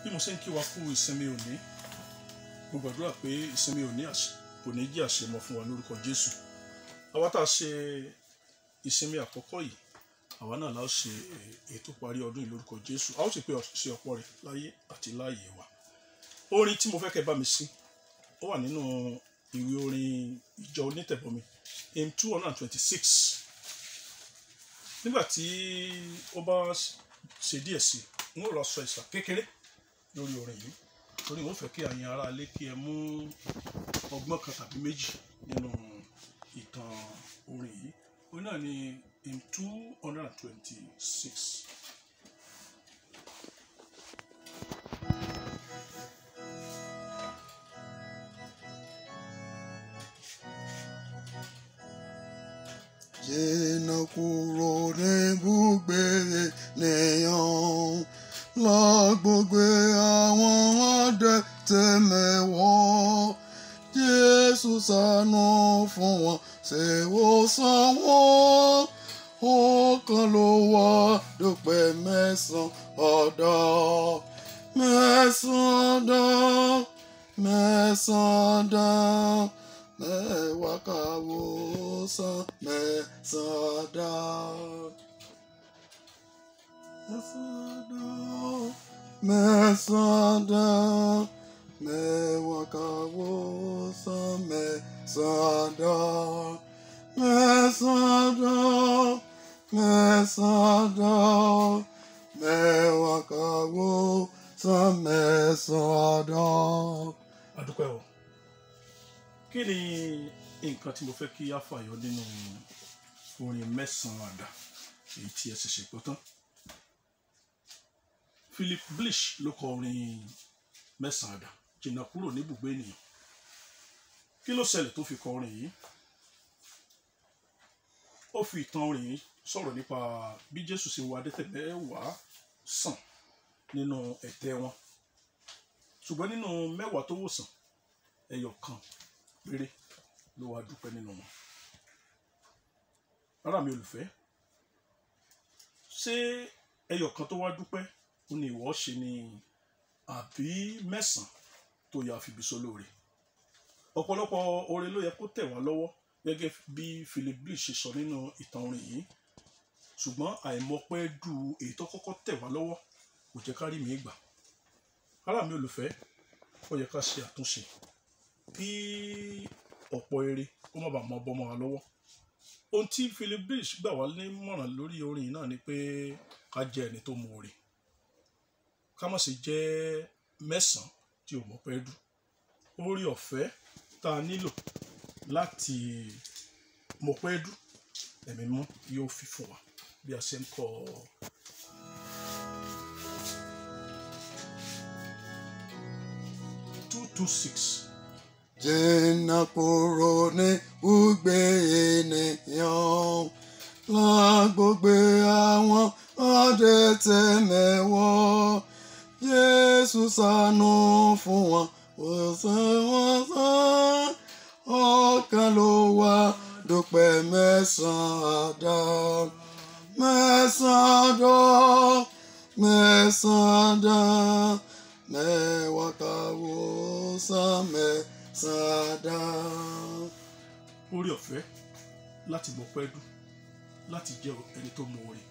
Bí mo ṣe ń kí wa kú ìsinmi òní, mo gbàdúrà pé ìsinmi òní kò ní jẹ́ àṣemọ fún wa lórúkọ Jésù. Àwa tá a ṣe ìsinmi àkọ́kọ́ yìí, àwa náà la ó ṣe ètò parí ọdún yìí lórúkọ Jésù. A ó sì pé ṣe ọ̀pọ̀ rẹ̀ láyé àti láàyè wa. Orin tí mo fẹ́ kẹ́ bá mi sí, ó wà nínú ìwé orin ìjọ onítẹ̀bọmi, hymn 226. Nígbà tí ó bá ṣe díẹ̀ sí, n ó lọ sọ ìsà kékeré lórí orin yìí, torí n ó fẹ́ kí àyìn ará ilé kí ẹ mú ọgbọ́n kan tàbí méjì nínú ìtàn orin yìí. Orin náà ni hymn 226. Jìnnà kúrò níbùgbé ènìyàn, lágbègbè àwọn adẹ́tẹ̀ mẹ́wọ́. Jésù ṣàánú fún wọn, ṣe wòsàn wọn. Ọ̀kan ló wá dúpẹ́ mẹ́sàn-án ọ̀dà, mẹ́sàn-án dá, mẹ́sàn-án dá, mẹ́wàá kàwòsàn, mẹ́sàn-án dá. Mẹ́sàn-án dá, mẹ́sàn-án dá, mẹ́wàá kàwòsàn, mẹ́sàn-án dá. Mẹ́sàn-án dá, mẹ́sàn-án dá, mẹ́wàá kàwòsàn, mẹ́sàn-án dá. A dúpẹ́ o. Kí ni nǹkan tí mo fẹ́ kí á fàyọ nínú orin mẹ́sàn-án àdá èyí tí ẹ ṣẹ̀ṣẹ̀ gbọ́ tán? Philip Blish ló kọ orin mẹ́sàn-án àdá, jìnnà kúrò níbùgbé ènìyàn. Kí ló ṣẹlẹ̀ tó fi kọ orin yìí? Ó fi ìtàn orin yìí sọ̀rọ̀ nípa bí Jésù ṣe wo adẹ́tẹ̀ mẹ́wàá sàn nínú ẹ̀tẹ́ wọn. Ṣùgbọ́n nínú mẹ́wàá tó wòsàn, ẹyọ kan péré ló wá dúpẹ́ nínú wọn. Ará mi olùfẹ́, ṣé ẹyọ kan tó wá dúpẹ́ ó ní ìwọ ṣe ni àbí mẹ́sàn-án tó yà fìbí sólóore? Ọ̀pọ̀lọpọ̀ oore ló yẹ kó tẹ̀ wá lọ́wọ́ gẹ́gẹ́ bí Philip Blish ṣe sọ nínú ìtàn orin yìí. Ṣùgbọ́n àìmọpẹ́ du èyí tó kọ́kọ́ tẹ̀ wá lọ́wọ́ kò jẹ́ ká rí mi gbà. Ará mi olùfẹ́, ó yẹ ká ṣe àtúnṣe kí ọ̀pọ̀ eré kó má bàa mọ bọ́mọ wa lọ́wọ́. Ohun tí Philip Blish gbà wá nímọ̀ràn lórí orin yìí náà ni pé ká jẹ́ ẹni tó mọ oore, ká má ṣe jẹ́ mẹ́sàn-án tí ò mọpẹ́ dù. Oore ọ̀fẹ́ tá a nílò láti mọpẹ́ dù, ẹ̀mí mú yóò fi fún wa bí a ṣe ń kọ. 226. Jìnnà kúrò níbùgbé ènìyàn, lágbègbè àwọn adẹ́tẹ̀ mẹ́wọ́. Jésù ṣàánú fún wọn, wòsàn wọn sàn. Ọ̀kan ló wá dúpẹ́ mẹ́sàn-án àdá, mẹ́sàn-án dá, mẹ́sàn-án dá, mẹ́wàá kàwòsàn, mẹ́sàn-án dá. Oore ọ̀fẹ́ láti mọpẹ́ dù, láti jẹ́ ẹni tó mọ oore,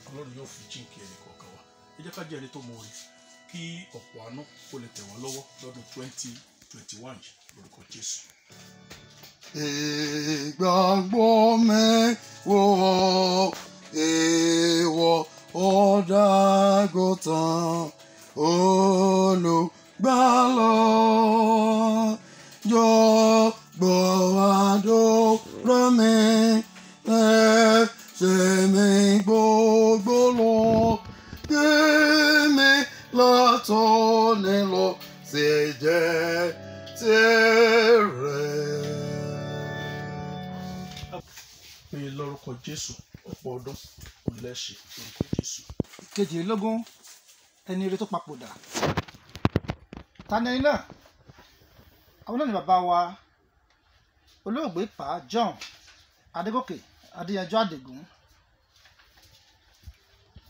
Ọlọ́run yóò fi jíǹkí ẹnì kọ̀ọ̀kan wa. Ẹ jẹ́ ká jẹ́ ẹni tó mọ oore kí ọ̀pọ̀ àánú kó lè tẹ̀ wá lọ́wọ́ lọ́dún 2021 yìí lórúkọ Jésù. Ìgbàgbọ́ mi wò ìwọ ọ̀dàgùtàn olùgbàlà, jọ̀gbọ́ àdúrà mi, ẹ̀ṣẹ̀ mi gbogbo lọ, gbé mi látòní lọ sí jẹ́ tirẹ̀. Pé lórúkọ Jésù ọ̀pọ̀ ọdún kò lẹ́ṣẹ̀ lórúkọ Jésù. Kejìlélógún, ẹni ire tó papòdà. Ta ni ẹni náà? Àwọn náà ni bàbá wa olóògbé Pa John Adégòkè Adéyanjú Àdìgún.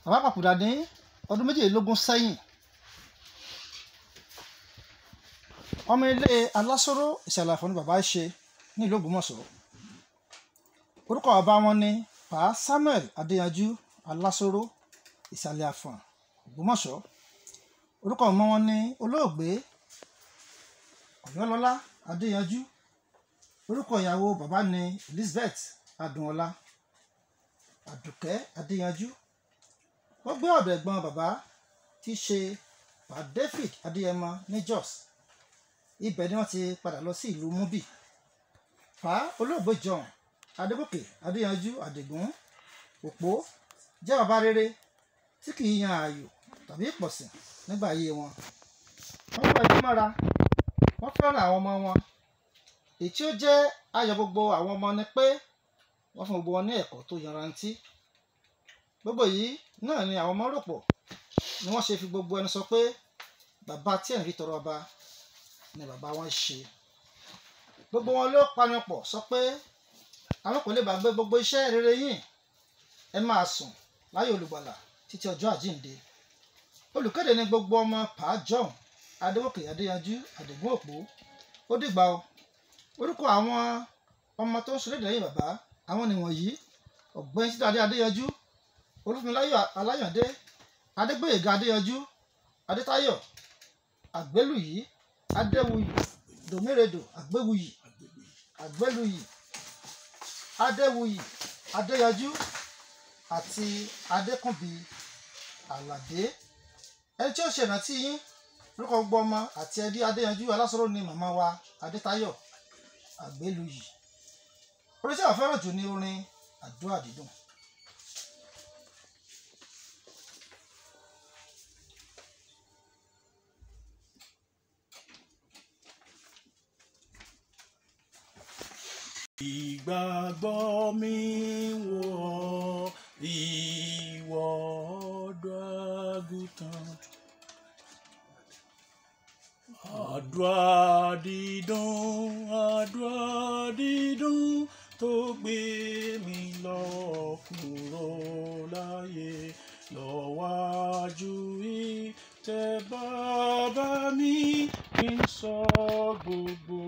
Bàbá papòdà ní ọdún 22 sẹ́yìn. Ọmọ ilé Alásòrò Ìsàlẹ̀ Àfọ̀n ni bàbá ṣe ní ìlú Ògbómọ̀ṣọ́. Orúkọ bàbá wọn ni Pa Samuel Adéyanjú Alásòrò Ìsàlẹ̀ Àfọ̀n Ògbómọ̀ṣọ́. Orúkọ ọmọ wọn ni olóògbé Ọ̀yọ́lọ́lá Adéyanjú. Orúkọ ìyàwó bàbá ni Elizabeth Adùnọlá Àdùkẹ́ Adéyanjú. Wọ́n gbé ọ̀dọ̀ ẹ̀gbọ́n bàbá tí í ṣe Pa David Adéyẹmọ ní Jos. Ibẹ̀ ni wọ́n ti padà lọ sí ìlú Mubi. Pa olóògbé John Adégòkè Adéyanjú Àdìgún Òpó jẹ́ bàbá rere tí kì í yan ààyò tàbí ìpọ̀sìn nígbà ayé wọn. Wọ́n kó ẹbí mọ́ra, wọ́n fẹ́ràn àwọn ọmọ wọn. Èyí tí ó jẹ́ ayọ̀ gbogbo àwọn ọmọ ni pé wọ́n fún gbogbo wọn ní ẹ̀kọ́ tó yanrantí. Gbogbo yìí náà ni àwọn ọmọ rò pọ̀ ni wọ́n ṣe fi gbogbo ẹnu sọ pé bàbá tí ẹ̀ ń rí tọrọ ọba ni bàbá wọn ṣe. Gbogbo wọn ló panupọ̀ sọ pé àwọn kò lè gbàgbé gbogbo iṣẹ́ rere yìí. Ẹ máa sùn láyọ̀ olùgbàlà títí ọjọ́ àjíǹde. Olùkéde ni gbogbo ọmọ Pa John Adégòkè Adéyanjú Àdìgún Òpó. Ó dìgbà o. Orúkọ àwọn ọmọ tó ń ṣolédè lẹ́yìn bàbá àwọn nìwọ̀nyí: Ọ̀gbẹ́ni Sídàdé Adéyanjú, Olúfúnmiláyọ̀ Aláyàndé, Adégbóyèga Adéyanjú, Adétáyọ̀ Àgbélùyí, Adéwuyì Dòmírèdò Àgbéwuyì, Àgbélùyì, Adéwuyì Adéyanjú àti Adékúnbi Àlàdé. Ẹni tí ó ṣe ìrántí yín lórúkọ gbogbo ọmọ àti ẹbí Adéyanjú Alásòrò ni màmá wa Adétáyọ̀ Àgbélùyì. Orin tí a fẹ́ràn jù ni orin àdúrà dídùn. Ìgbàgbọ́ mi wò ọ́, ìwọ ọ̀dọ́ àgùntàn. Àdúrà dídùn, àdúrà dídùn tó gbé mi lọ kúrò láyé lọ́wájú ìtẹ́ bàbá mi kí n sọ gbogbo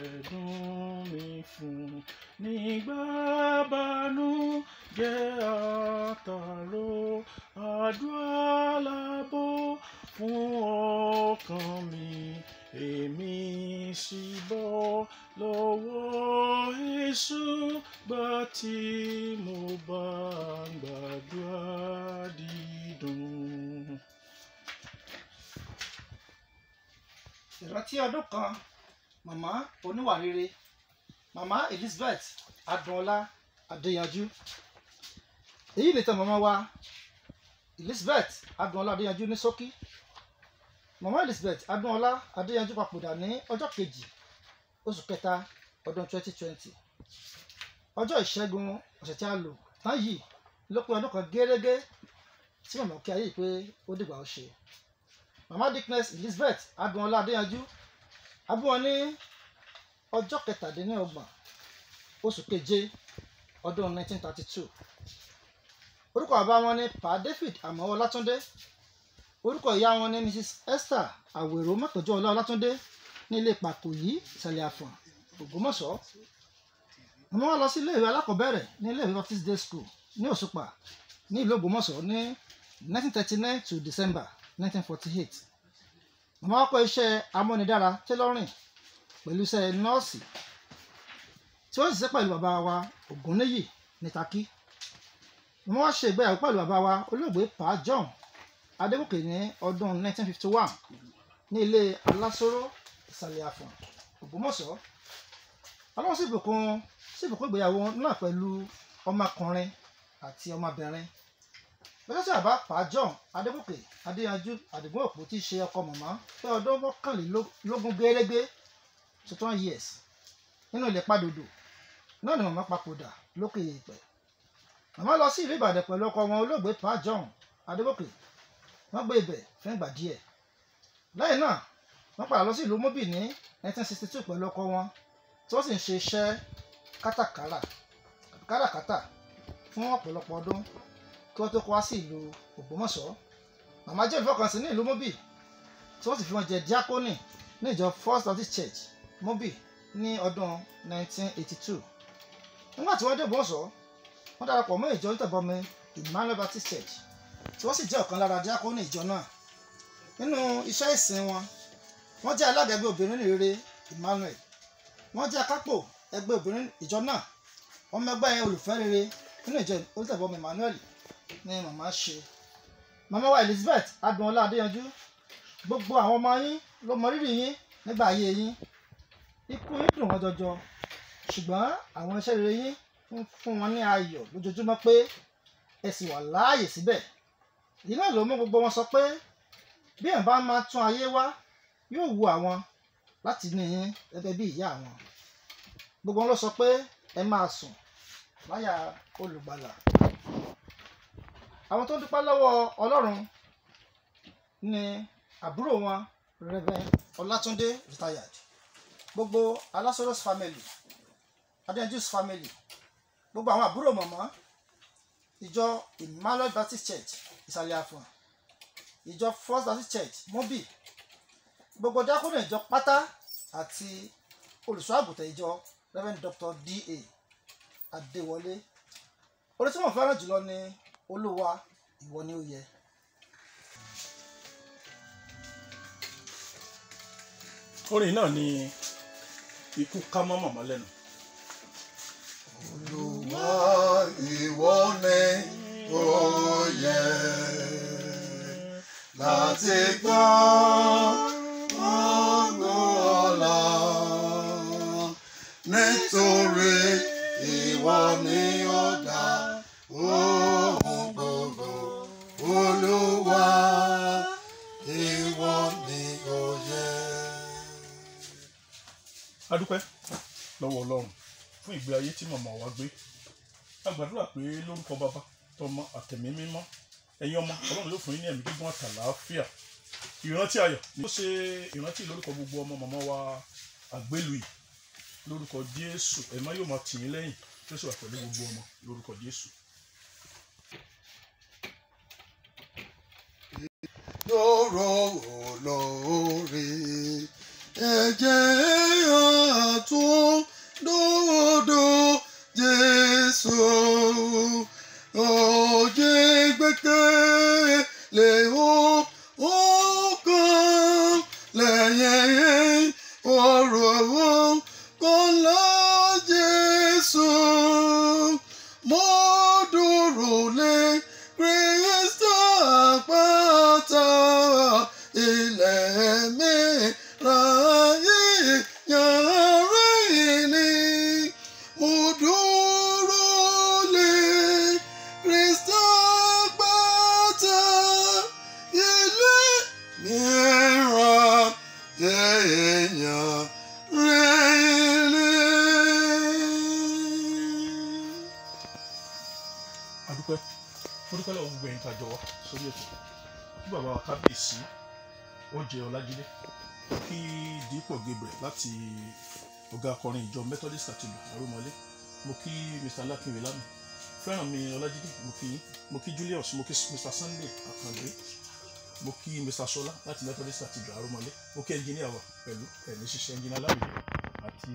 ẹ̀dùn mi fún nígbà bànújẹ́ àtàrò àdúrà lábò fún ọkàn mi èmi sì bọ́ lọ́wọ́ èṣù gbà tí mo bá ń gbàdúrà dídùn. Ìrántí ọdún kan màmá oníwà rere màmá Elizabeth Adùnọlá Adéyanjú. Èyí nìtàn màmá wa Elizabeth Adùnọlá Adéyanjú ní ṣókí. Màmá Elizabeth Adùnọlá Adéyanjú papòdà ní ọjọ́ kejì oṣù kẹta ọdún 2020. Ọjọ́ ìṣẹ́gun ọ̀sẹ̀ tí a lò tán yìí ló pé ọdún kan gẹ́rẹ́gẹ́ tí màmá kí ayé pé ó dìgbà ó ṣe. Màmá Dickness Elizabeth Adùnọlá Adéyanjú a bí wọn ní ọjọ́ kẹtàdínlọ́gbọ̀n oṣù keje ọdún 1932. Orúkọ bàbá wọn ni Pa David Àmọ́ Ọlátúndé. Orúkọ ìyá wọn ni Mrs Esther Àwèrò Mọ́kànjọ́ọlá Ọlátúndé ní ilé Pàkòyí Ìsàlẹ̀ Àfọ̀n Ògbómọ̀ṣọ́. Màmá wa lọ sí iléèwé alákọ̀ọ́bẹ̀rẹ̀ ní iléèwé Baptist Day School ní Òṣùpá ní ìlú Ògbómọ̀ṣọ́ ní 1939 to December 1948. Màmá wa kọ́ iṣẹ́ amúnidára tailoring pẹ̀lú iṣẹ́ nọ́ọ̀sì tí wọ́n sì ṣiṣẹ́ pẹ̀lú bàbá wa Ògúnníyì ní Takí. Màmá wa ṣe ìgbéyàwó pẹ̀lú bàbá wa olóògbé Pa John Adégòkè ní ọdún 1951 ní ilé Alásòrò Ìsàlẹ̀ Àfọ̀n Ògbómọ̀ṣọ́. Ọlọ́run sì bùkún ìgbéyàwó náà pẹ̀lú ọmọkùnrin àti ọmọbìnrin. Lọ́jọ́ tí bàbá Pa John Adégòkè Adéyanjú Àdìgún Òpó tí í ṣe ọkọ màmá pé ọdún mọ́kànlélógún gẹ́rẹ́gẹ́ 21 years nínú ilẹ̀ Padòdò náà ni màmá papòdà lókè èèpẹ̀. Màmá lọ sí ìlú Ìbàdàn pẹ̀lú ọkọ wọn olóògbé Pa John Adégòkè. Wọ́n gbé ibẹ̀ fún ìgbà díẹ̀. Lẹ́yìn náà wọ́n padà lọ sí ìlú Mobi ní 1962 pẹ̀lú ọkọ wọn tí wọ́n sì ń ṣe iṣẹ́ kátàkárà fún ọ̀pọ̀lọpọ̀ ọdún kí wọ́n tó kó wá sí ìlú Ògbómọ̀ṣọ́. Màmá jẹ́ olùfọkànsìn ní ìlú Mobi tí wọ́n sì fi wọn jẹ díákónì ní ìjọ First Baptist Church Mobi ní ọdún 1982. Nígbà tí wọ́n dé Ògbómọ̀ṣọ́, wọ́n darapọ̀ mọ́ ìjọ onítẹ̀bọmi Emmanuel Baptist Church, tí wọ́n sì jẹ́ ọ̀kan lára díákónì ìjọ náà. Nínú iṣẹ́ ìsìn wọn, wọ́n jẹ́ alága ẹgbẹ́ obìnrin rere Emmanuel, wọ́n jẹ́ akápò ẹgbẹ́ obìnrin ìjọ náà, ọmọ ẹgbẹ́ olùfẹ́ rere nínú ìjọ onítẹ̀bọmi Emmanuel ni màmá ṣe. Màmá wa Elizabeth Adùnọlá Adéyanjú, gbogbo àwọn ọmọ yín ló mọ rírì yín nígbà ayé yín. Ikú yín dùn wọ́n jọjọ, ṣùgbọ́n àwọn iṣẹ́ rere yín ń fún wọn ní ayọ̀ lójoojúmọ́ pé ẹ sì wà láàyè síbẹ̀. Èyí náà ló mú gbogbo wọn sọ pé bí ẹ̀ bá máa tún ayé wá, yóò wu àwọn láti ní yín gẹ́gẹ́ bí ìyá àwọn. Gbogbo wọn ló sọ pé ẹ máa sùn láyà olùgbàlà. Àwọn tó ń dúpẹ́ lọ́wọ́ Ọlọ́run ni àbúrò wọn Reverend Ọlátúndé retired, gbogbo Alasoros family, Adéyanjú's family, gbogbo àwọn àbúrò mọ̀mọ́, ìjọ Emmanuel Baptist Church Ìsàlẹ̀ Àfọ̀n, ìjọ First Baptist Church Mobi, gbogbo dákúnrin ìjọ pátá àti olùṣọ́ àgùntàn ìjọ Reverend Dr. D.A. Adéwọlé. Orin tí mo fẹ́ràn jùlọ ni Olúwa ìwọ ni ó yẹ. Orin náà ni ikú ká mọ́ màmá lẹ́nu. Olúwa ìwọ ni ó yẹ láti gbà ògo ọlá, nítorí ìwọ ni ó dá ohun gbogbo. Olúwa ìwọ ni ó yẹ. A dúpẹ́ lọ́wọ́ Ọlọ́run fún ìgbé ayé tí màmá wa gbé. A gbàdúrà pé lórúkọ Baba, tọmọ àtẹ̀mí mímọ́, ẹ̀yin ọmọ Ọlọ́run yóò fún yín ní ẹ̀mí gígùn àtàlàáfíà. Ìrántí ayọ̀ ni ó ṣe ìrántí lórúkọ gbogbo ọmọ màmá wa Àgbélùyì lórúkọ Jésù. Ẹ̀mọ́ yóò máa tì yín lẹ́yìn tó sì wà pẹ̀lú gbogbo ọmọ lórúkọ Jésù. Lóró olórí ẹ̀jẹ̀ àtúndòdò Jésù, òjì gbẹ́kẹ̀lé ọkàn lẹ́yìn ọ̀rọ̀ kọ́lá Jésù. Mo dúró lé Kristi àpáta, ilẹ̀ mi ráyè yàrá ìní. Mo dúró lé Kristi àpáta, ilé mi ráyè yàrá ìní. A dúpẹ́, mo dúpẹ́ lọ́wọ́ gbogbo ẹ̀yin tá a jọ wá sórí ètò. Kí bàbá wa kábíyèsí Ójẹ Ọlájídé, kí Dípò Gabriel láti ọ̀gá akọrin ìjọ Methodist àti ìlú Arúmọlé, mo kí Mr. Alákìnwé Lámì, fẹ́ràn mi Ọlájídé, mo kí yín, mo kí Julius, mo kí Mr. Sunday Àkàndé, mo kí Mr. Ṣọlá láti Methodist àti ìlú Arúmọlé, mo kí ẹnjìníà wa pẹ̀lú ẹ̀mí ṣiṣẹ́ ẹnjìníà Lámìdé àti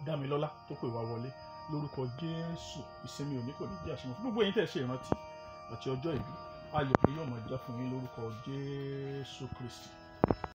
Dámilọ́lá tó pè wá wọlé lórúkọ Jésù. Ìsinmi òní kò ní jẹ́ àṣemọ́ fún gbogbo ẹ̀yin tẹ́ ṣe ìrántí àti ọjọ́ ìbí. Ayọ̀ ni yóò máa jẹ́ fún yín lórúkọ Jésù Kristi.